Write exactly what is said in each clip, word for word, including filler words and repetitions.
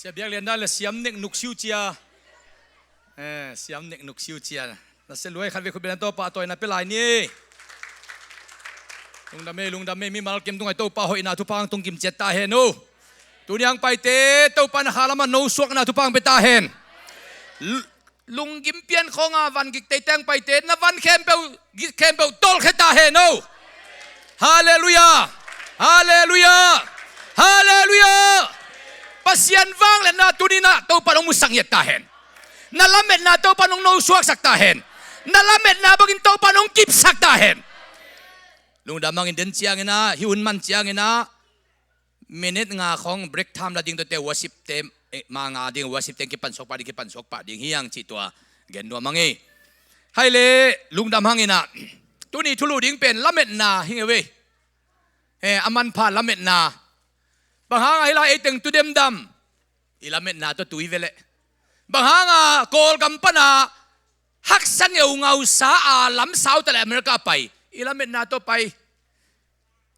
Sia Biak Lian Dan le Siam Nek Nuk Siu Cia. Eh, Siam Nek Nuk Siu Cia. Na sia luai khat ve khut beng na Topa tawina pia lai ni. Lungdam ei, lungdam ei, mimal kim tung ai Topa hoihna thupha tung kim ciat ta hen o. Tuni ang paite Topa na kha lama no suakna thupha pia ta hen. L- Lunggim pian khawnga van gik teiteng paite na van khempeuh, gik khempeuh tolkhia ta hen o. Halleluiah. Halleluiah. Halleluiah. Pasian vangliatna tuninah Topa nong musak ngiat ta hen. Na lametna Topa nong nosuaksak ta hen. Na lametna bangin Topa nong kipsak ta hen. Lungdam hangin den cianginah, hih hun man cianginah minute nga khong break time la ding, tuate worship te, eh, ma nga ding, worship te kipan suak pah ding, kipan suak pah ding hi ang cih tua gen nuam ang ei. Hai le lungdam hanginah tuni thulu ding pen lametna hi ngei ve. Eh, a manpha lametna. Bang hanga hih lai ei teng tu demdam? I lametna tawh tui ve leh. Bang hanga Kawlgam pana haksa ngeungausa a lamsau ta le America pai? I lametna tawh pai.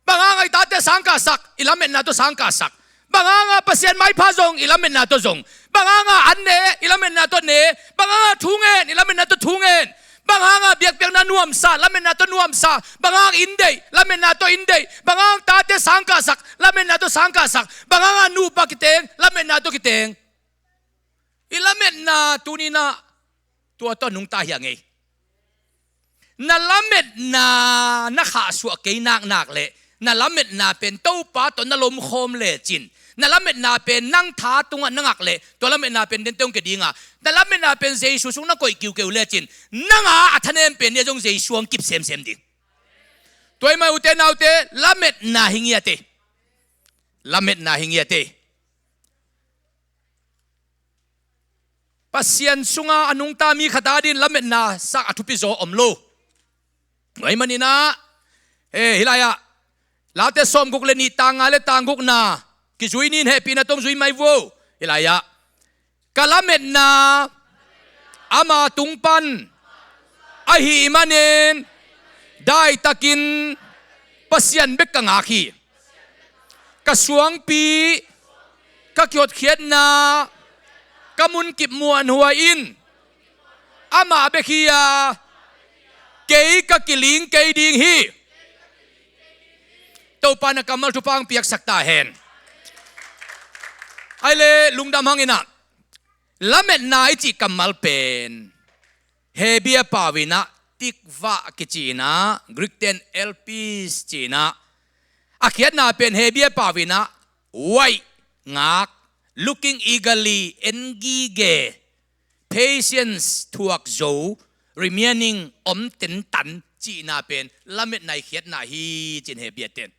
Bang hanga i tate sangkahsak? I lametna tawh sangkahsak. Bang hanga Pasian maipha zong? I lametna tawh zong. Bang hanga an ne? I lametna tawh ne. Bang hanga thu ngen? I lametna tawh thu ngen. Bang hanga biakpiakna nuamsa? Lametna tawh nuamsa. Bang hanga inn deih? Lametna tawh inn deih. Bang hanga tate sangkahsak? Lametna tawh sangkahsak. Bang hanga nupa kiteng? Lametna tawh kiteng. I lametna tuninah tua tawh nungta hi a ngei. Na lametna na khahsuah kei naknak leh, na lametna pen Topa tawh na lomkhawm lecin, na lametna pen nang tha tungah na ngak leh, tua lametna pen dente hong kia dinga, na lametna pen Jesu sung na koih kiukiu lecin, nanga a thanem pen ni a zong Jesu hong kip semsem ding. Tua i mai ute naute, lametna hi ngiat ei. Lametna hi ngiat ei. Pasian sunga a nungta mi khat adin lametna sak a thupi zaw om lo. Tua ahih maninah, eh, hih lai-ah Late sawmguk le nih, tang nga le tang gukna kizui nin, hehpihna tawh zui mai vo. Hih lai-ah ka lametna ama tung pan ahih manin daitakin Pasian bek ka ngak hi. Ka suangpi, ka kihotkhiatna, ka munkip muanhuai in amah bek hi a, kei ka kiling kei ding hi. Topa na kammal thupha hong piaksak ta hen. Ai le lungdam hanginah, lametna i cih kammal pen Hebrew pau inah tikvah kici inah, Greek ten elpis ci inah, a khiatna pen Hebrew pau inah wait, ngak, looking eagerly, en gige, patience, thuak zo, remaining, om tentan cihna pen lametna i khiatna hi ci-in Hebrew ten.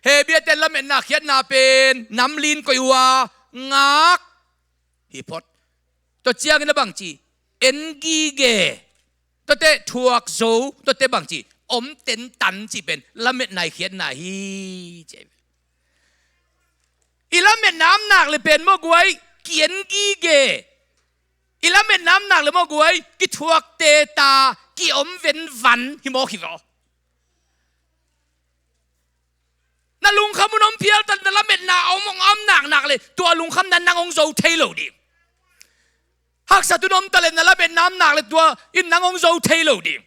Hebrew ten lametna khiatna pen namlin koih uh a, ngak hi phot. Tua ciangin a bang ci? En gige. Tuate thuak zo, tuate bang ci? Om tentan cih pen lametna i khiatna hi ci. I lametna om nak le pen mawk guai, ki-en gige. I lametna om nak le mawk guai, kithuak teta, ki-om venvan hi mawk hi vaw. Na lungkham un om phial ta le, na lametna om, om nak nak le tua lungkhamna nang hong zo thei lo ding. Haksat un om ta le, na lametna om nak le tua in nang hong zo thei lo ding.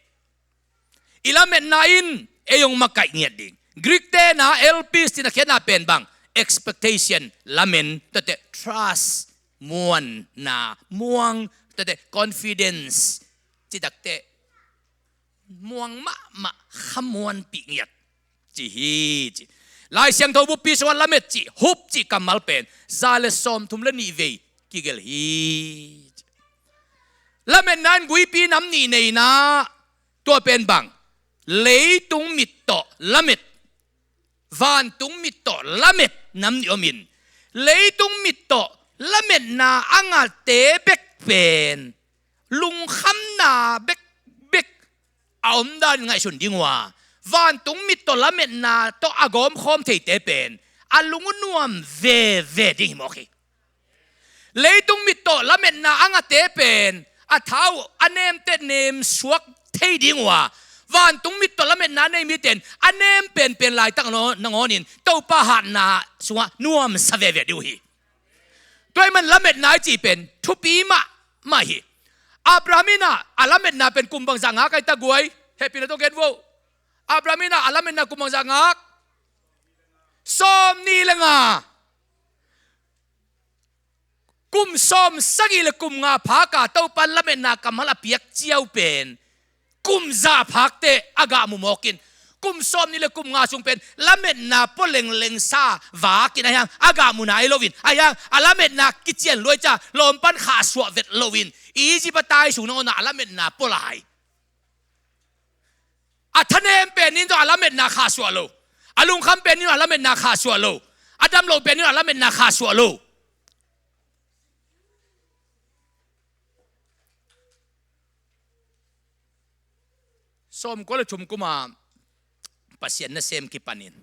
I lametna in ei hong makaih ngiat ding. Greek tena elpis cihna khiatna pen bang? Expectation, lamen, tuate trust, muanna, muang, tuate confidence, cih takte muang mahmah, khamuanpih ngiat cih hi ci. Lai Siangtho buppi sungah lamet cih, hope cih kammal pen za le sawmthum le nih vei kigelh hi ci. Lametna in guipi nam nih nei inah, tua pen bang? Leitung mit tawh lamet, vantung mit tawh lamet nam nih om in, leitung mit tawh lametna a ngate bek pen lungkhamna bekbek a omdan ngaihsun ding uh a, vantung mit tawh lametna tawh a gawmkhawm theite pen a lung uh nuam veve ding hi mawk hi. Leitung mit tawh lametna a ngate pen a tha uh a nemte nemsuak thei ding uh a, vantung mit tawh lametna a nei mite in a nem penpen laitak nangawn in Topa hatna sungah nuamsa veve ding uh hi. Tua ahih man lametna i cih pen thupi mahmah hi. Abraham in ah a lametna pen kum bangzah ngak ai ta guai? Hehpihna tawh gen vo. Abraham in ah a lametna kum bangzah ngak? Sawmnih le nga. Kum sawmsagih le kum nga phak a Topa in lametna kammal a piak ciau pen kum za phak teh a gah mu mawk in, kum sawmnih le kum nga sung pen lametna pua lengleng sa vak in, ahi hang a gah mu nai lo in, ahi hang a lametna kician luai ciang lawm pan khahsuah vet lo in, Egypt a tai sung nangawn ah a lametna pua lai. A thanem pen in zong a lametna khahsuah lo. A lungkham pen in a lametna khahsuah lo. A dam loh pen in a lametna khahsuah lo. Sawmkua le thum kum a Pasian nasem kipan in,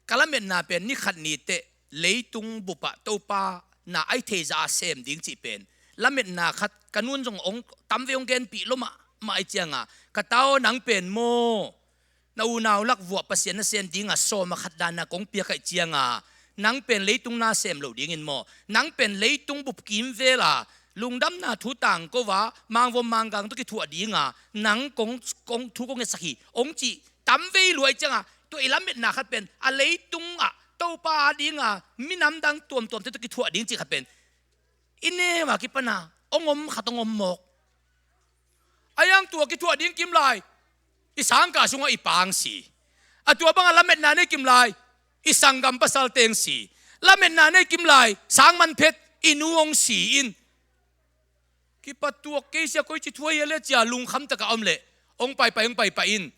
ka lametna pen ni khat ni teh leitung bup ah Topa na a i theih zah a sem ding cih pen lametna khat ka nu'n zong hong tamvei hong genpih lua mahmah ahih ciangin, ka ta aw, nang pen maw, na unau lak vuah Pasian nasem ding a sawm a khat dan a kong piak ahih ciangin, nang pen leitung na sem loh dingin maw, nang pen leitung bup kimvel a lungdamna thu tangko a mangvom manggang tawh kithuah ding a nang kong, kong thu kong ngetsak hi, hong cih tamvei lua ahih ciangin, tua i lametna khat pen a leitung ah Topa a ding a minam dang tuamtuamte tawh kithuah ding cih khat pen i neu a kipan a hong om khat hong om mawk. Ahi hang tua kithuah ding kim lai, i sangkah sungah i pa hong si. A tua bang a lametna nei kim lai, i sanggam pasal teng si. Lametna nei kim lai, sang man phet i nu hong si in, kipatuak kei sia, koici thu ahi a le cia lungkham tak a om leh, hong paipai, hong paipai in.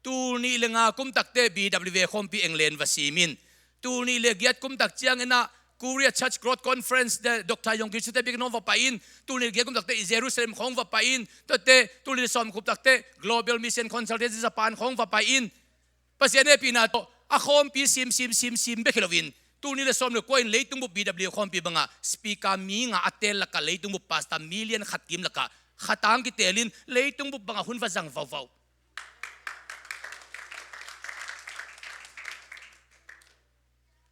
Tul nih le nga kum tak teh B W A khawmpi England va sim in, tul nih le giat kum tak ciangin ah Korea Church Growth Conference te Doctor Yonggi Chun te bik hong va pai in, tul nih le giat kum tak teh Jerusalem khawng va pai in, tua teh tul nih le sawm kum tak teh Global Mission Consultancy Japan khawng va pai in, Pasian hehpihna tawh a khawmpi sim, sim, sim, sim bek hi lo in, tul nih le sawm le kua in leitung bup B W A khawmpi bang ah speaker mi nga a teel lak ah leitung bup pastor million khat kim lak ah khat hong kiteel in, leitung bup bang ah hun va zang vauvau.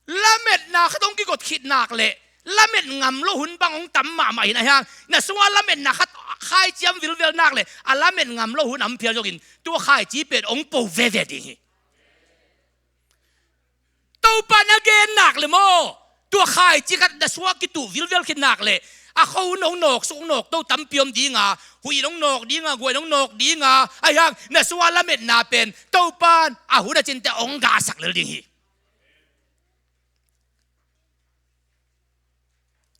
Lametna khat hong kigot khit nak leh lamet ngam lo hun bang hong tam mahmah hi in, ahi hang na sungah lametna khat khaici om vilvel nak leh a lamet ngam lo hun a om phial zongin tua khaici pen hong po veve ding hi. Topa na gen nak leh maw, tua khaici khat na sungah kituh vilvel khit nak leh a khuahun hong nawksuk, hong nawkto tampi om ding a, huih in hong nawk ding a, guah in hong nawk ding a, ahi hang na sungah lametna pen Topa in a hun a cin teh hong gahsak lel ding hi.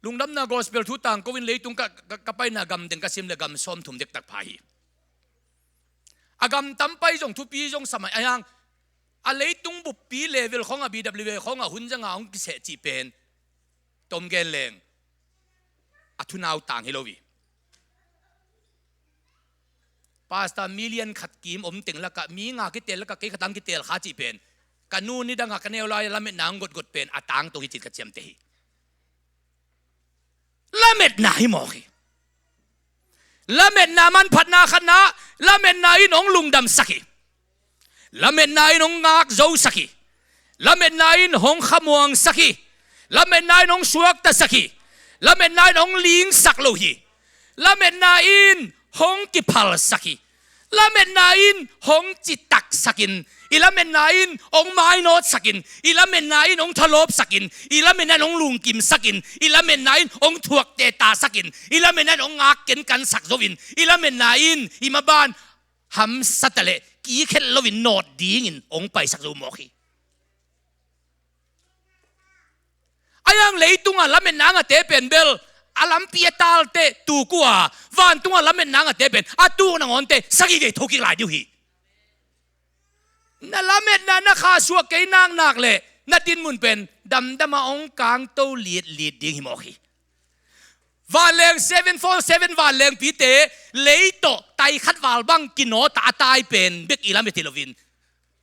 Lungdamna gospel thu tangko in leitung ka, ka, ka paina gam teng ka sim leh gam sawmthum dektak pha hi. A gam tam pai zong thupi zong sa mai, ahi hang a leitung buppi level khawng ah, B W A khawng ah hun zang a hong kiseh cih pen tom gen leng a thunautang hi lo hi. Pastor million khat kim om teng lak ah mi nga kiteel lak ah kei khat hong kiteel kha cih pen, ka nu nidang a ka neu lai a lametna hong gotgot pen a tangtung hi cin ka ciamteh hi. Lametna hi mawk hi. Lametna manphatna khatna, lametna in hong lungdamsak hi. Lametna in hong ngakzosak hi. Lametna in hong khamuangsak hi. Lametna in hong suaktasak hi. Lametna in hong lingsak lo hi. Lametna in hong kiphalsak hi. Lametna in hong citaksak in, i lametna in hong mainawtsak in, i lametna in hong thalawpsak in, i lametna in hong lungkimsak in, i lametna in hong thuakte tasak in, i lametna in hong ngak kenkansak zo in, i lametna in i maban hamsa ta leh kikhelh loin nawt dingin hong paisak zo mawk hi. Ahi hang leitung a lametna a ngahte pen bel a lampi a talte tuk uh a, vantung a lametna a ngahte pen a tuk nangawnte sagih vei thokik lai ding uh hi. Na lametna na khahsuah kei naknak leh na dinmun pen damdam a hong kangto litlit ding hi mawk hi. Vanleng seven four seven vanlengpite lei tawh tai khat val bang kinawt a tai pen bek i lamet hi loin,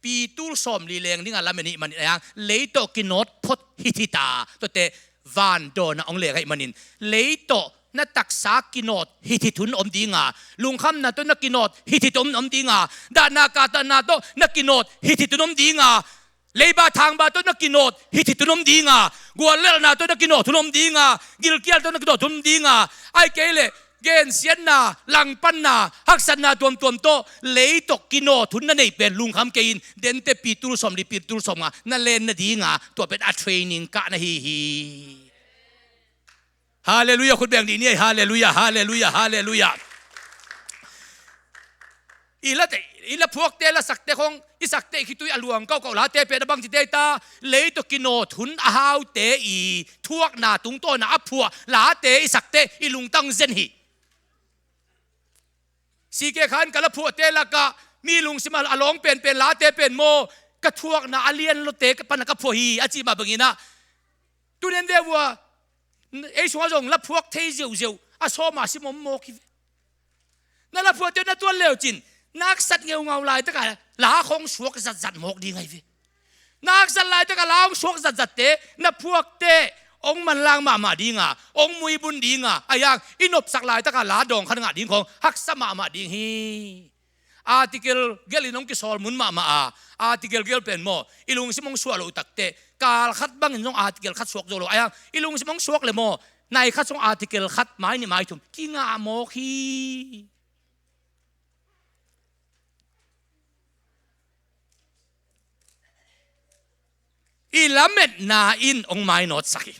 pitul sawmli leng ding a lamet hi manin, ahi hang lei tawh kinawt phot hithit a, tuate van dawn a hong leng ahih manin, lei tawh na taksa kinawt hithit hun om ding a, lungkhamna tawh na kinawt hithit hun om ding a, dahna kahtakna tawh na kinawt hithit hun om ding a, Leiba thangba tawh na kinawt hithit hun om dinga, guallelhna tawh na kinawt hun om dinga, gilkial tawh na kinawt hun om dinga, ahih kei leh gensiatna, langpanna, haksatna tuamtuam tawh lei tawh kinawt hun na neih pen lungkham kei in. Dente Pitul sawmli, Pitul sawmnga na len nadinga tua pen a training kah na hi hi. Halleluiah, khut beng dih ni ei, halleluiah, halleluiah, halleluiah. I la te, i la phuakte, la sakte khong, i sakte khitui a luang kaukau late pen a bang cite ta, lei tawh kinawt hun a haute i thuakna tungtawna a phuah late i sakte i lungtang zen hi. Sike khan ka la phuahte lakah mi lungsim a lawng penpen late pen maw, ka thuakna a lian lote ka pana ka phuah hi a cih mah banginah, tunian ve vua, ei sungah zong la phuak thei ziauziau a sawma sim om mawk hi ve. Na la phuahte na tuan leucin, na haksat ngeungau laitaka la khong suak zatzat mawk ding ahi ve. Na haksat laitaka la hong suak zatzatte, na phuakte hong manlang mahmah dinga, hong muibun dinga, a yang i nopsak laitaka la dawng khat ngah ding khong haksa mahmah ding hi. Article gelhin hong kisawl mun mahmah a, article gel pen maw, i lungsim hong suah loh takte, kal khat bangin zong article khat suak zo lo, a yang i lungsim hong suak le maw, nai khat zong article khat, mai nih mai thum kingah mawk hi. I lametna in hong mainawtsak hi.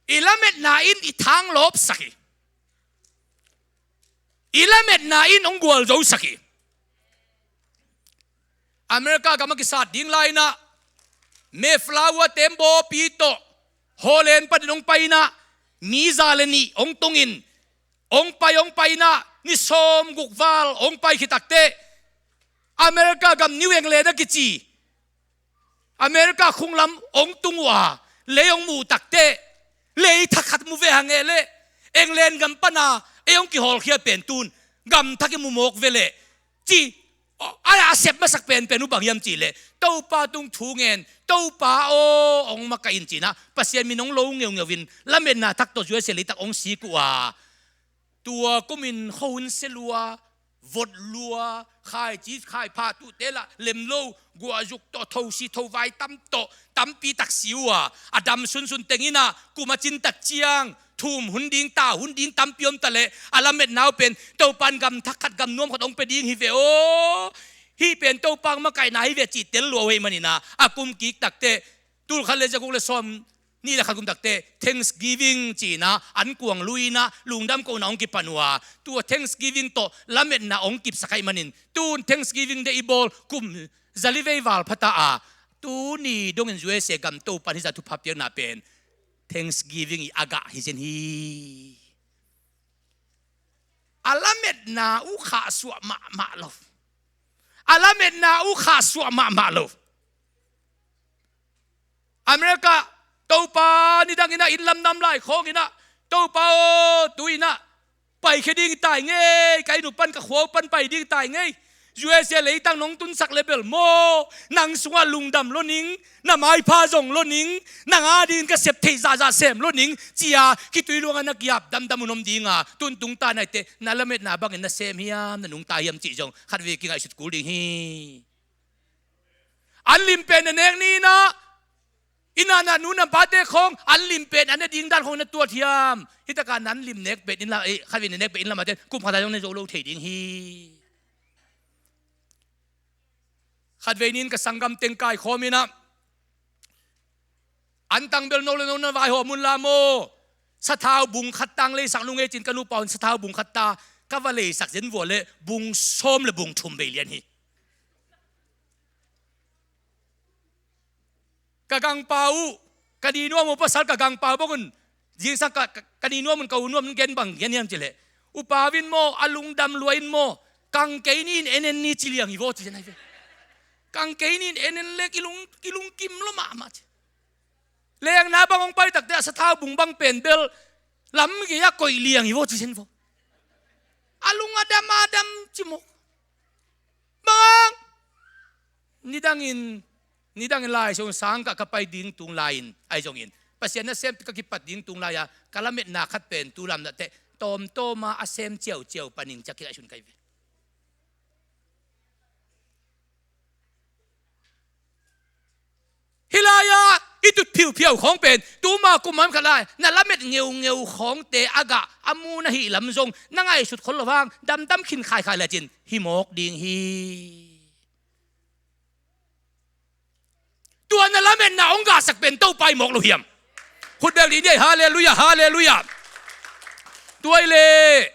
I lametna in i thanglawpsak hi. I lametna in hong gualzosak hi. America gam a kisat ding lai-inah, Mayflower te bawpi tawh Holland panin hong pai-inah, mi za le nih hong tungin, hong pai, hong pai-inah, ni sawmguk val hong pai khit takteh, America gam, New England a kici America khunglam hong tung uh a, lei hong muh takteh, lei thak khat mu ve hang e leh, England gam pana ei hong kihawlkhia pen tun gam thak i mu mawk ve leh, ci, a, a sep masak penpen uh bang hiam cih leh, Topa tung thu ngen, Topa aw, hong makaih in, ci-inah Pasian min hong lo ngeungeu in, lametna thak tawh U S A leitak hong sik uh a, tua kumin khuahun sia lua, vot lua, khaici, khaipha, tuhteh lah lem lo, guahzuk tawh, thosi thovai tam tawh, tampi tak si uh a, a dam sunsun teng inah, kum a cin tak ciang thum hun ding, ta hun ding tampi om ta leh, a lametna uh pen Topa in gam thak khat, gam nuam khat hong pia ding hi ve aw. Hih pen Topa hong makaihna hi ve cih tel lua uh ahih maninah, a kum kik takteh, tul khat le za guk le sawm nih le khat kum takteh, Thanksgiving ci-inah, an kuang lui-inah, lungdam kohna hong kipan uh a, tua Thanksgiving tawh lametna hong kipsak ahih manin, tun Thanksgiving Day i bawl kum zali vei val phata a, tuni dongin U S A gam Topa in hih zah thupha piakna pen Thanksgiving i a gah hi zen hi. A lametna uh khahsuah mahmah lo. A lametna uh khahsuah mahmah lo. America, Topa, nidang inah inn lam nam lai khawng inah, Topa aw, tu inah paikhia ding hi ta ing ei, ka inn uh pan, ka khua uh pan pai ding hi ta ing ei. U S A leitang nong tunsak le bel maw, nang sungah lungdam lo ning, na maipha zong lo ning, nang adingin ka sep theih zahzah sem lo ning, ci-a khitui luangah na ki-ap damdam hun om dinga, tun tung ta naite na lametna bangin na sem hiam, na nungta hiam cih zong khatvei kingaihsut kul ding hi. An lim pen na nek ni inah, i na, na nu na pate khawng an lim pen an ne ding dan khawng na tuat hiam? Hih takah na an lim nek pen inn lam, eh, khatvei na nek pen inn lam a ten kum khat a zong ne zo lo thei ding hi. Khatvei ni-in ka sanggam teng kaikhawm inah, an tang bel no le no na vaihawm un la maw, sathau bung khat tang leisak nung ei ci-in ka nupa un sathau bung khat ta, ka va leisak zen vua leh bung sawm le bung thum vei lian hi. Ka gangpa uh, ka ni nuam uh pasal ka gangpa uh bang un, zingsang ka, ka, ka ni nuam un, ka u nuam un gen bang gen hiam cih leh, upa uh in maw, a lungdam lua in maw, kang kei ni in en en ni ci liang hi vaw ci zen ahi ve. Kang kei ni in en en lek i lung, i lungkim lo mahmah ci. Lengna bang hong pai takteh a sathau bung bang pen bel lam gei-ah koih liang hi vaw ci zen vaw. A lung a dam a dam ci mawk. Bang nidangin, nidangin lai sung sang ka, ka pai ding tung lai-in, ahi zongin Pasian nasem ka kipat ding tung lai-a, ka lametna khat pen tu lamdangte tawmtawma a sem ciauciau panin ci-a kingaihsun ka hi ve. phiau khawng pen tuma kum a om khat lai na lamet ngeungeu khawngte a gah a mu na hih lam zong na ngaihsut khol lo hang damdam khin khaikhai lecin hi mawk ding hi. Tua na lametna hong gahsak pen Topa hi mawk lo hiam? Khutbel dih ni ei. Halleluiah, halleluiah. Tua hi leh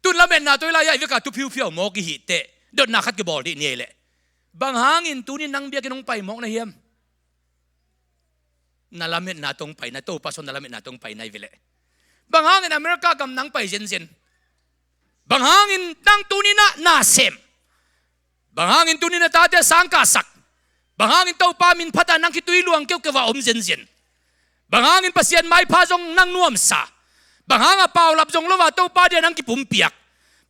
tun lametna tua hi lai-ah i vekah tu phiuphiau mawk i hih teh dotna khat kibawl dih ni ei leh. Bang hangin tuni nang biakinn hong pai mawk na hiam? Na lametna tawh hong pai na, Topa sung na lametna tawh hong pai na hi ve leh. Bang hangin America gam nang pai zenzen? Bang hangin nang tuni na na sem? Bang hangin tuni na tate sangkahsak? Bang hangin Topa min phatah nang khitui luang keukeu a om zenzen? Bang hangin Pasian maipha zong nang nuamsa? Bang hanga paulap zong lo a Topa dia nang kipumpiak?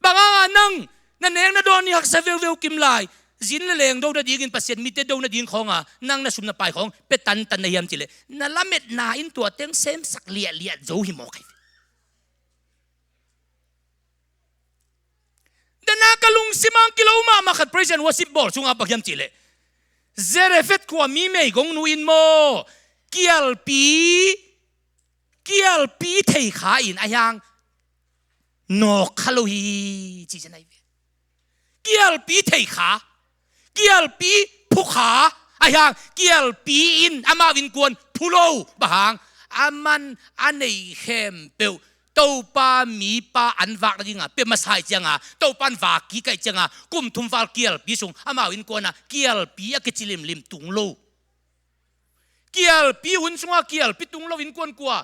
Bang hanga nang na nek na dawn ni haksa veuveu kim lai zin le leng do nadingin Pasian mite do nading khawnga nang na sum na pai khawng pia tantan na hiam cih leh na lametna in tua teng semsak liahliah zo hi mawk hi. Dana ka lungsim ang kilo mahmah khat praise and worship bawl sungah bang hiam cih leh Zarephath khua mi meigongnu in maw kialpi, kialpi thei kha in a hiang nawk kha lo hi ci zen ahi ve. Kialpi thei kha, kialpi phu kha a hiang kialpi in amau innkuan phu lo. Bang hang? A man a nei khempeuh Topa mipa an vak nadinga pia masa ih cianga Topa an vak kik aih cianga kum thum val kialpi sung amau innkuana kialpi a kici limlim tung lo. Kialpi hun sunga kialpi tung lo innkuan kua?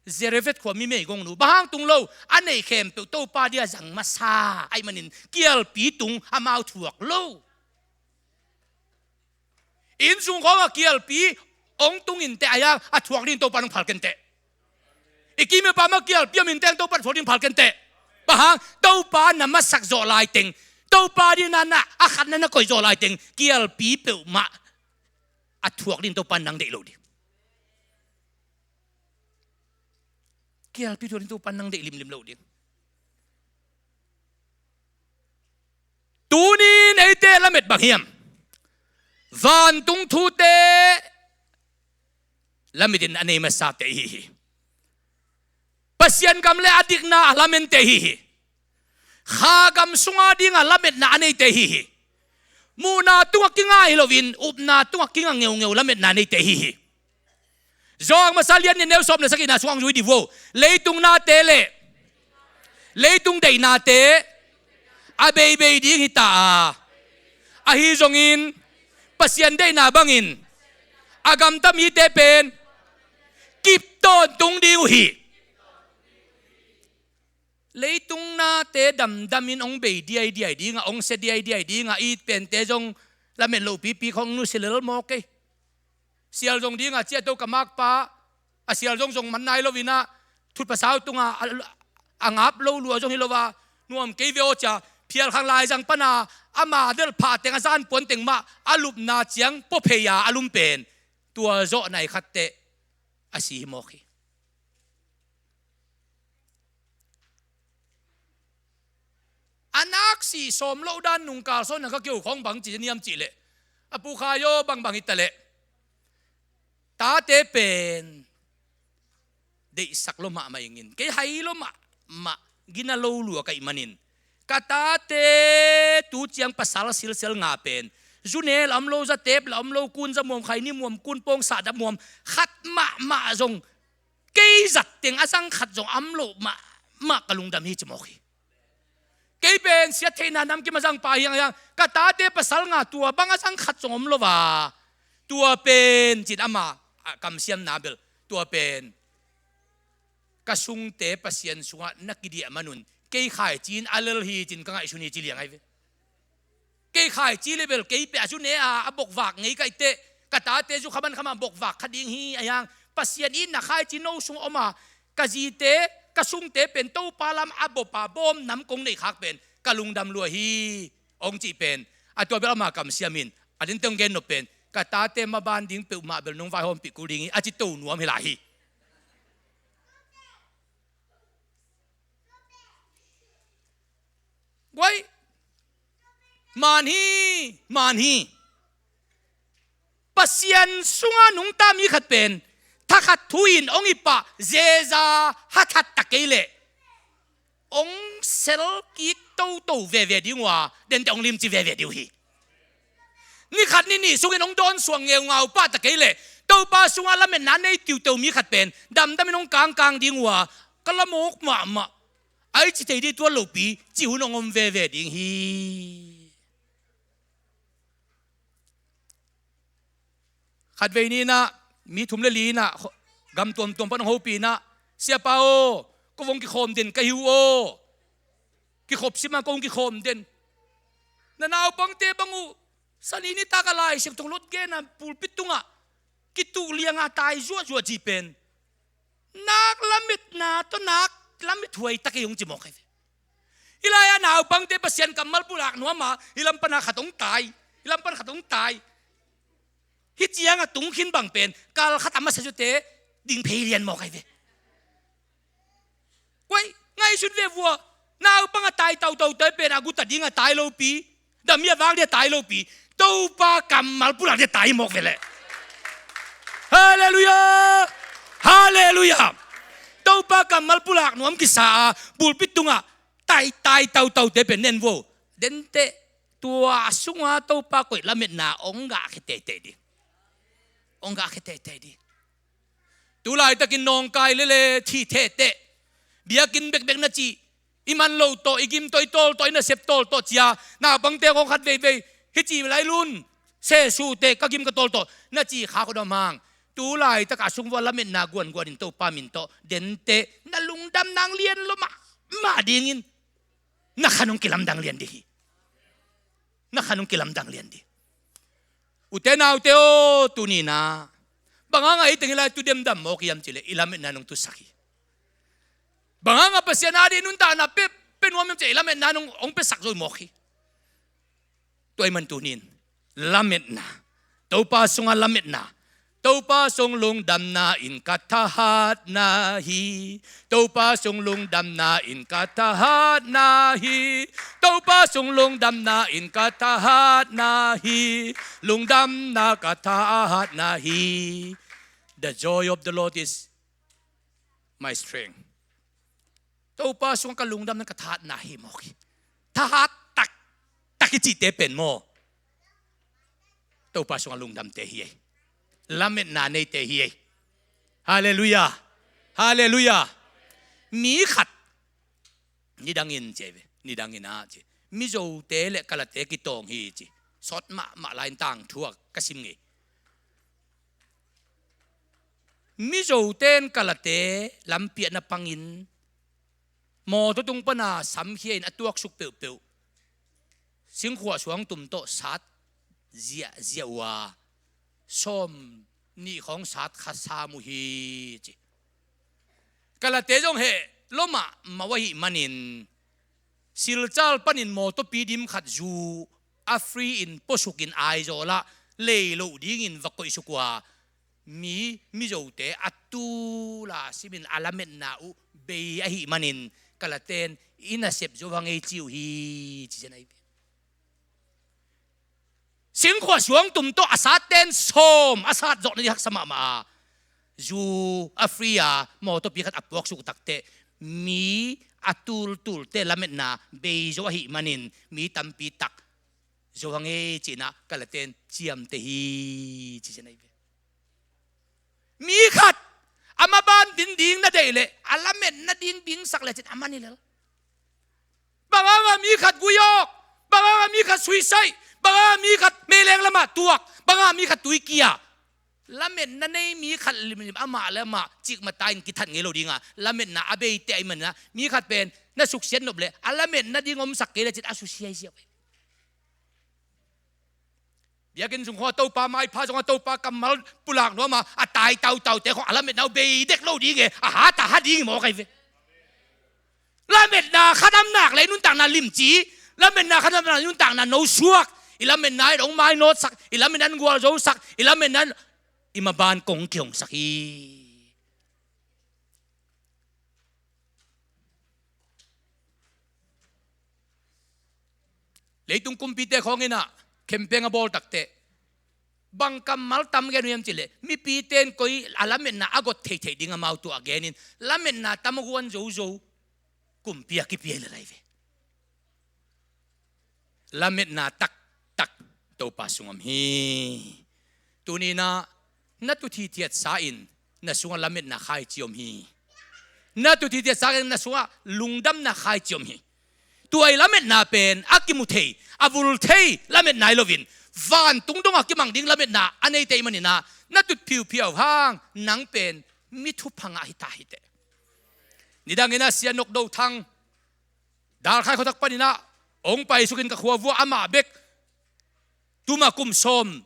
Zarephath khua mi meigongnu. Bang hang tung lo? A nei khempeuh Topa dia zang masa aih manin kialpi tung amau thuak lo. Inn sung khawngah kialpi hong tung inteh a hiang a thuak ding Topa nong phal kenteh. I kim i pam ah kialpi om inteh Topa thuak ding phal kenteh. Bang hang? Topa na masak zawh laiteng, Topa ding na na a khatna na koih zawh laiteng kialpi peuhmah a thuak ding Topa nang deih lo ding. Kialpi thuak ding Topa nang deih limlim lo ding. Tunin eite lamet bang hiam? Vantung thute lametin a nei masate ihi hi. Pasian gam le a dikna a lamente ihi hi. Kha gam sunga dinga lametna a neite ihi hi. Muhna tungah kinga hi loin upna tungah kinga ngeungeu lametna a neite ihi hi. Zawng masa lian nih neu sawm le sagihna sungah hong zui dih vo. Leitung nate le leitung deihnate a beibei ding hita a, ahi zongin Pasian deihna bangin a gamta mite pen kip tawntung ding uh hi. Leitung nate damdamin hong bei diaidiai dingah hong sia diaidiai dingah it pente zong lamet loh pipi khong nusia lel maw kei? Sial zong dingah ciahto ka makpa a sial zong zong man nai loinah thutphasau tungah a, a ngap lo lua zong hi lo a nuam kei ve aw cia phialkhang laizang pana ama delhphah teng a zanpuan teng mah a lupna ciang puaphei a a lum pen tua zawh nai khatteh a si hi mawk hi. A naksi sawm loh dan nungkal sawn a ka keu khawng bang ci niam cihleh a pu khayo bangbang hi taleh tate pen deihsak lo mahmah ingin kei hai lo mahmah gina lo lua kaih manin ka tate tu ciang pasal silsel nga pen zune la om lo zatep la om lo kun zamuam khaini muam kun pawng sahdah muam khat mahmah zong kei zat teng a zang khat zong am loh mahmah ka lungdam hi ci mawk hi. Kei pen siat theihna namkim a zangpa hiang hiang ka tate pasal nga tua bang a zang khat zong om lo va tua pen cin ama a kamsiamna bel tua pen ka sungte Pasian sungah na kidiah manun kei khaici in a lel hi cin ka ngaihsun hi ci liang ahi ve. Kei khaici le bel kei peh a zune a a bokvak ngei kaih teh ka tate zu khaman khamah bokvak kha ding hi a hiang Pasian itna khaici no sung om a ka zite ka sungte pen Topa lam a bopa bawm nam kong neih khak pen ka lungdam lua hi hong cih pen a tua bel ama kamsiam in a dinte hong gen nop pen ka tate maban ding peuhmah bel nong vaihawmpih kul ding hi a ci to nuam hi lai hi. Guai, man hi, man hi. Pasian sunga nungta mi khat pen thakhat thu in hong ipah zeza hathat ta kei leh hong sel kik toto veve ding uh a, dente hong limci veve ding uh hi. Ni khat ni nih sungin hong dawn suang ngeungau pah ta kei leh Topa sungah lametna nei tiuteu mi khat pen damdamin hong kangkang ding uh a, ka lamawk mahmah, ai ci thei dih tuan lopi ci hun hong om veve ding hi. Khatvei ni inah mi thum le li inah gam tuamtuam pan hong hopih inah, "Siapa aw, ko vong kikhawm den ka hi uh aw. Kikhop sima ko vong kikhawm den. Na naupangte bang uh Sani nitak a Lai Siangtho lut gena pulpit tungah kituh lianga tai zuahzuah cih pen nak lametna tawh nak lamet huai ta kei," hong ci mawk hi ve. Hih lai-ah naupangte Pasian kammal pulak nuam a, hih lam pana khat hong tai, hih lam pana khat hong tai. Hih cianga tung khin bang pen kal khat a masa zawte ding phei lian mawk hi ve. Kuai, ngaihsut ve vua. Naupang a tai tautaute pen a guta ding a tai lopi, dami a vak ding a tai lopi, Topa kammal pulak ding a tai mawk ve leh. Halleluiah! Halleluiah! Topa kammal pulak nuam kisa a pulpit tungah tai tai tautaute pen nen vo. Denteh tua sunga Topa koih lametna hong gah khia teitei ding. Hong gah khia teitei ding. Tulaitakin nawngkai lele thih thehteh, biakinn bekbek na cih, i man loh tawh, i gim tawh, i tawl tawh, i nasep tawl tawh cia, naupangte kong khat veivei, hih ci lai lun, sesuhteh, ka gim ka tawl tawh na cih kha khuadawm hang. Tulaitak a sung vua lametna guanguanin Topa min tawh denteh na lungdam nang lian lo mahmah dingin na khan hong kilamdang lian ding hi. Na khan hong kilamdang lian ding. Ute naute aw, tuni inah bang hanga ei teng hih lai tu demdam mawk hiam cih leh i lametna nong tusak hi. Bang hanga Pasian a dih nuntakna pe, pe nuam hiam cih leh i lametna nong hong pesak zo mawk hi. Tua ahih man tuni in lametna, Topa sungah lametna, Topa sung lungdamna in ka thahatna hi. Topa sung lungdamna in ka thahatna hi. Topa sung lungdamna in ka thahatna hi. Lungdamna ka thahatna hi. The joy of the Lord is my strength. Topa sungah ka lungdamna ka thahatna hi mawk hi. Thahat taktak i cihte pen maw, Topa sungah lungdamte hi ei. Lametna neite hi ei. Halleluiah. Halleluiah. Mi khat nidangin ci ei ve. Nidangin ah ci, Mizote le Kalate kitawng hi ci. Sawt mahmah lai-in tangthu ah ka sim ngei. Mizote in Kalate lampi ah na pangin mawtaw tung pana samkhia in a tuaksuk peuhpeuh singkhuah suangtum tawh sat ziahziah uh a, sawm nih khawng sat kha sam uh hi ci. Kalate zong heh lua mahmah uh ahih manin Silchar panin mawtawpi dim khat zu a free in puasukin Aizawl ah lei loh dingin va koihsuk uh a, mi Mizote a tul a simin a lametna uh bei ahih manin Kalate in i nasep zo hang ei ci uh hi ci zen ahi. Singkhuah suangtum tawh a satte in sawm a sat zawh nading haksa mahmah a, zu a free a mawtawpi khat a puaksuk takteh mi a tultulte lametna bei zo ahih manin mi tampi tak zo hang ei ci-in ah Kalate in ciamteh hi ci zen ahi ve. Mi khat a maban din ding na deih leh a lametna ding dingsak lecin a man hi lel. Bang hanga mi khat gui awk, bang hanga mi khat suicide, bang hanga mi khat meileng lamah tuak, bang hanga mi khat tuikia. Lametna nei mi khat limlim amah le amah cikmata in kithat ngei lo dinga, lametna a beite ahih manin ah mi khat pen na suksiat nop leh a lametna ding omsak kei lecin a susia hi siau. Biakinn sung khawng a Topa maipha zong a Topa kammal pulak nuam a, a tai tautaute khawng a lametna uh bei dek lo ding e, a hat a ha ding hi mawk ahi ve. Lametna khatam nak le i nuntakna limci, lametna khatam nak le i nuntakna nosuak, i lametna in hong mainawtsak, i lametna in gualzosak, i lametna in i maban kong kihongsak hi. Leitung kumpite khawng in ah campaign a bawl takteh Bang kammal tam gen uh hiam cih leh, mipite in koi a lametna a got theithei ding amau tua a genin, lametna tam a guan zozo kumpi a kipia hi le lai ve. Lametna taktak Topa sung om hi. Tuni-in ah na tut hithiatsa in na sungah lametna khaici om hi. Na tut hithiatsa in na sungah lungdamna khaici om hi. Tua i lametna pen a kimu thei, a vul thei lametna hi loin, vantung dongah kimang ding lametna a neite i hih manin ah na tut phiuphiau hang nang pen mi thupha ngah hi ta hi teh. Nidangin ah Sia Nok Do Thang Dalkhai khuatak panin ah hong paisukin ka khua vuah amah bek tuma kum sawm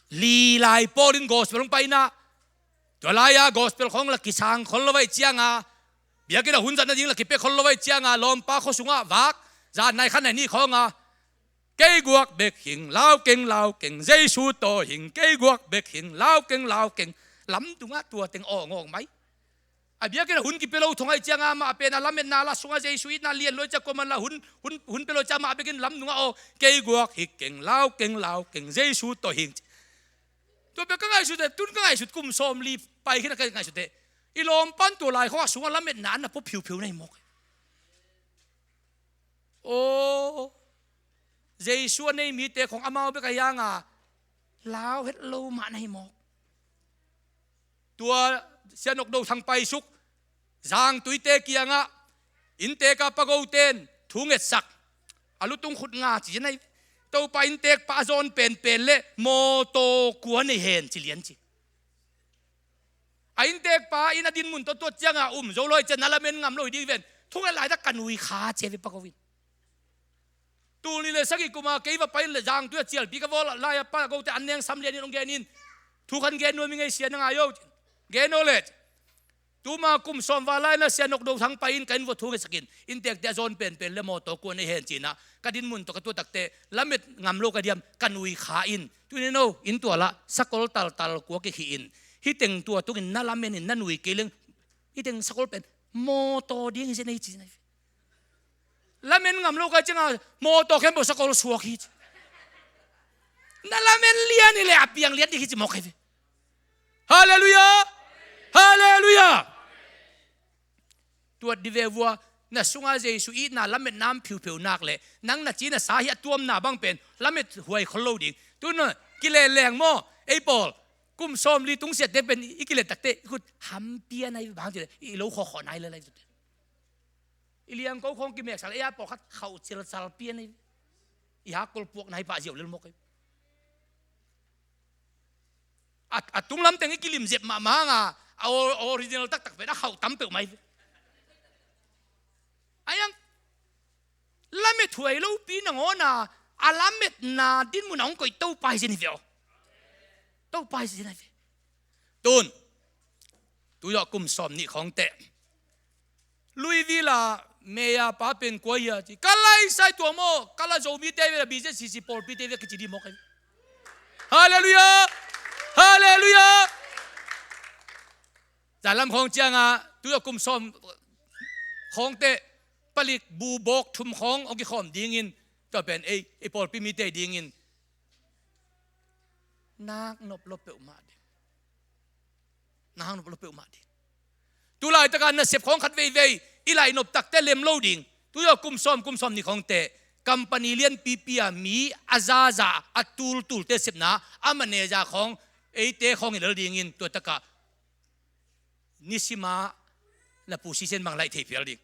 li lai pawlin gospel hong pai in ah, tua lai-a gospel khawng la kisang khol lo ahih ciangin, biakinn ah hun zat nading la kipia khol lo ahih ciangin, lawmpa khua sungah vak zan nai khat nai nih khawngin, "Kei guak bek hing, lau keng, lau keng, Jesu tawh hing, kei guak bek hing, lau keng, lau keng," lam tungah tua teng awng awng mai. A biakinn ah hun kipia lo thong ahih ciangin amah pen a lametna la sungah Jesu itna lian lo ahih ciangin kuaman la hun, hun, hun pia lo ahih ciangin amah bekin lam tungah aw, "Kei guak hi keng, lau keng, lau keng, Jesu tawh hing." Tua bek ka ngaihsut eh, tun ka ngaihsut kum sawm li pai khin a ka ngaihsut eh. I lawmpan tua lai khawng a sungah lametna a na pua phiuphiu na hi mawk. Aw, Jesu a nei mite khawng amau bek a hiangin lau het lo mah na hi mawk. Tua Sia Nok Do Thang paisuk zangtuite kiangah inntek a pagoten thu ngetsak, a lutung khut nga ci na hi. Topa inntek pa a zawn penpen le mawtaw kua nei hen ci lian ci. A inntek pa inn a dinmun tawh tuat ciangin um zo lo ahih ciangin na lamen ngam lo hi ding hi ven. Thunget laitak ka nui kha ci ve pago in. Tul nih le sagih kuma kei va pai in le zangtui a cialpi ka vawl lai-a pagote an neng sam lianin hong genin, "Thu khat gen nuam ing ei Sia, na ngai o?" Gen o le. Tuma kum sawm val lai-in a Sia Nok Do Thang pai in ka inn vuah thu ngetsakin inntekte a zawn penpen le mawtaw kua nei hen ci-in ah ka dinmun tawh ka tuat takteh lamet ngam lo ka diam, ka nui kha in. Tuni no inn tua lah sakol taltal kua kikhih in, hih teng tua tungin na lamenin na nui kei leng hih teng sakol pen mawtaw ding hi zen ei ci na hi. Lamen ngam lo ka hih ciangin mawtaw khempeuh sakol suak hi ci. Na lamen lian hi leh a piang lian ding hi ci mawk hi ve. Halleluiah. Halleluiah. Tuat dih ve vua, na sungah Jesu itna lametna om phiupheu nak leh nang na ci na sa hi a tuamna bang pen lamet huai khol lo ding. Tun kileleng maw, ei pawl kum sawm li tungsiatte pen i kilet takteh i khut ham pian ahi bang ci leh i lo khawkhawh nai lel ahi. I liangko khawng kimeksak leh ei a pawlkhat khauh cilcal pian ahi. I hakkol puak nai pah ziau lel mawk ahi. A, a tunglam teng i kilim zep mahmah hang a, a o-, original taktak pen a khauh tam peuhmah hi. A iang lamet huai lopi nangawn a, a lametna dinmun a hong koih Topa hi zen hi ve aw. Topa hi zen hi ve. Tun tu zawh kum sawm nih khawng teh Louisville ah mayor pa pen kua hia ci, ka laisai tua maw, ka la Zomite ve la B Z C C pawlpite ve kici dih mawk ahi. Halleluiah. Halleluiah. Zanlam khawng ciangah tu zawh kum sawm khawng teh palik bu bawk thum khawng hong kikhawm dingin, tua pen ei, ei pawlpi mite dingin nak nop lo peuhmah ding. Nak nop lo peuhmah ding. Tu laitakah nasep khawng khat veivei i laih nop takteh lem lo ding. Tu zawh kum sawm, kum sawm nih khawng teh company lianpipi a mi a zaza a tultulte sepna a manager khawng eite khawng hi lel dingin tua takah nisima na pu sisen bang laih thei phial ding.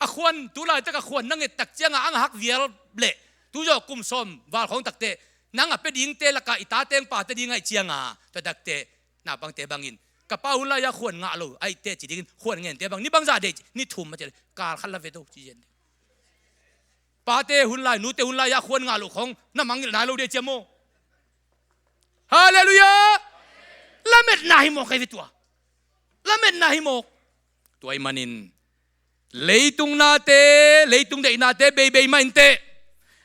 A khuan, tu laitak a khuan na nget tak ciangah ang hak vial leh tu zawh kum sawm val khawng takteh nang a pia dingte lakah i tate hong pate ding ahih ciangah tua takteh naupangte bangin ka pa hun lai-ah khuan ngah lo ahih teh ci dingin khuan ngente bang ni bangzah deih ci, ni thum a ci leh kal khat la vet o ci zen ding. Pate hun lai, nute hun lai-ah khuan ngah loh khawng na mangngilh nai lo ding a ciam maw? Halleluiah. Lametna hi mawk ahi ve tua. Lametna hi mawk. Tua ahih manin leitung nate, leitung deihnate beibei mah inteh,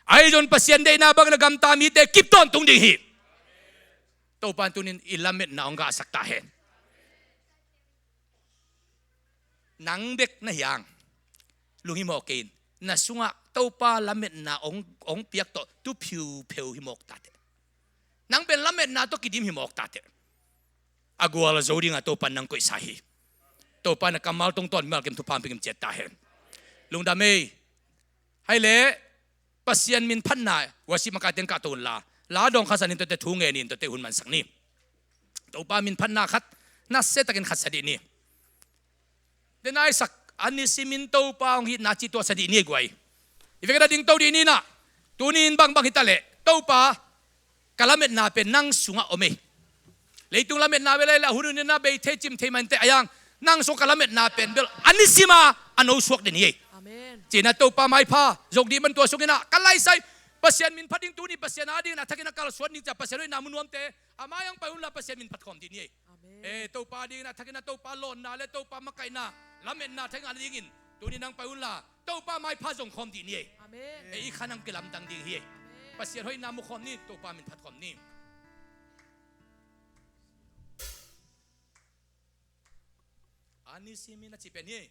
ahi zong Pasian deihna bangin a gamta mite kip tawntung ding hi. Topa in tunin i lametna hong gahsak ta hen. Nang bek na hiang lunghimawh kei in, na sungah Topa lametna hong, hong piak tawh tu phiupheu hi mawk ta teh. Nang pen lametna tawh kidim hi mawk ta teh. A gual zo dingah Topa nang koihsa hi. Topa na kammal tongtawn mimal kim thupha pingim ciat ta hen. Lungdam ei. Hai leh Pasian min phatna worship makaite in kahto unla, la dawng khasan in tuate thu ngen in tuate hun mansak ni. Topa min phatna khat nasia takin khatsa dih ni. Denaisak a nisimin Topa hong hitna cih tuahsa dih ni ei guai. I vekna dingto dih ni nah. Tuni in bangbang hitaleh Topa ka lametna pen nang sungah om ei. Leitung lametna bel ei lah hun hun in a bei thei cim thei mah inteh a yang nang sungah ka lametna pen bel a nisima a nosuak dih ni ei. Amen. Cina Topa maipha zok dih man tua sungin ah ka laisai Pasian min phat ding tuni Pasian a dingin a thakin a kalsuan ding cia Pasian hoihna mu nuamte a mai ang pai unla Pasian min phat khawm dih ni ei. Amen. Eh, Topa dingin a thakin a Topa lawnna le Topa makaihna lametna thakin a dingin tuni nang pai unla Topa maipha zong khawm dih ni ei. Amen. Eh, i kha nang kilamdang ding hi ei. Amen. Pasian hoihna mu khawm ni, Topa min phat khawm ni. A nisimin a ci pen hi ei.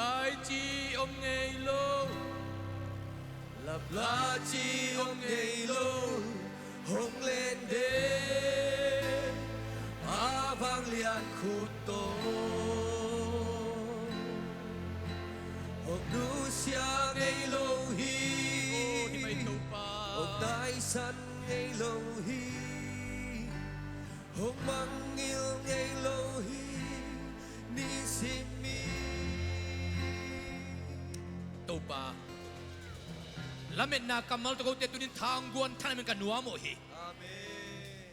Ai ci om ngei lo, lapla ci om ngei lo, hong len den a vanglian khut tawh. Hong nusia ngei lo hi, hong taisan ngei lo hi, hong mangngilh ngei lo hi, nisim mi. Topa, lametna kammal tawh kote tunin thangguan thanam in ka nuam uh hi. Amen.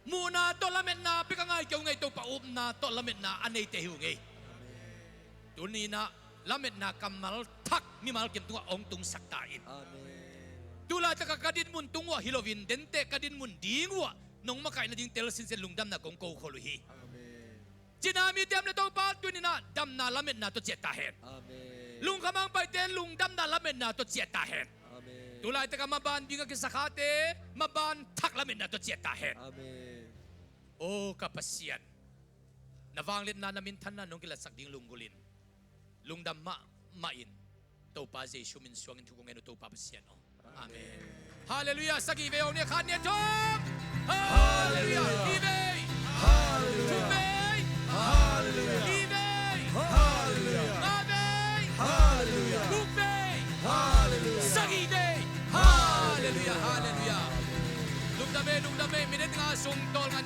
Muhna tawh lametna pia ka ngai kei uh ngei Topa, upna tawh lametna a neite hi uh ngei. Amen. Tuninah lametna kammal thak mimal kim tungah hong tungsak ta in. Amen. Tulaitak ka dinmun tung uh ah hi loin, denteh ka dinmun ding uh ah nong makaih nading tel sinsen lungdamna kong kokhol uh hi. Amen. Cina mite om le Topa, tuninah damna lametna tawh ciah ta hen. Amen. Lungkham hong paite lungdamna lametna tawh ciah ta hen. Amen. Tulaitak a maban ding a kisakhate maban thak lametna tawh ciah ta hen. Amen. O ka Pasian, na vangliatna, na minthanna nong kilatsak ding lunggulhin lungdam mahmah in, Topa Jesu min suangin thu kong ngen uh, Topa Pasian aw. Amen. Halleluiah. Sagih vei hong ni a, khat, nih, thum. Halleluiah. Li vei. Halleluiah. Thum vei. Halleluiah. Li vei. Halleluiah. Nga vei. Halleluiah. Guk vei. Halleluiah. Sagih vei. Halleluiah. Halleluiah. Lungdam ei, lungdam ei. Minute nga sung tawlnga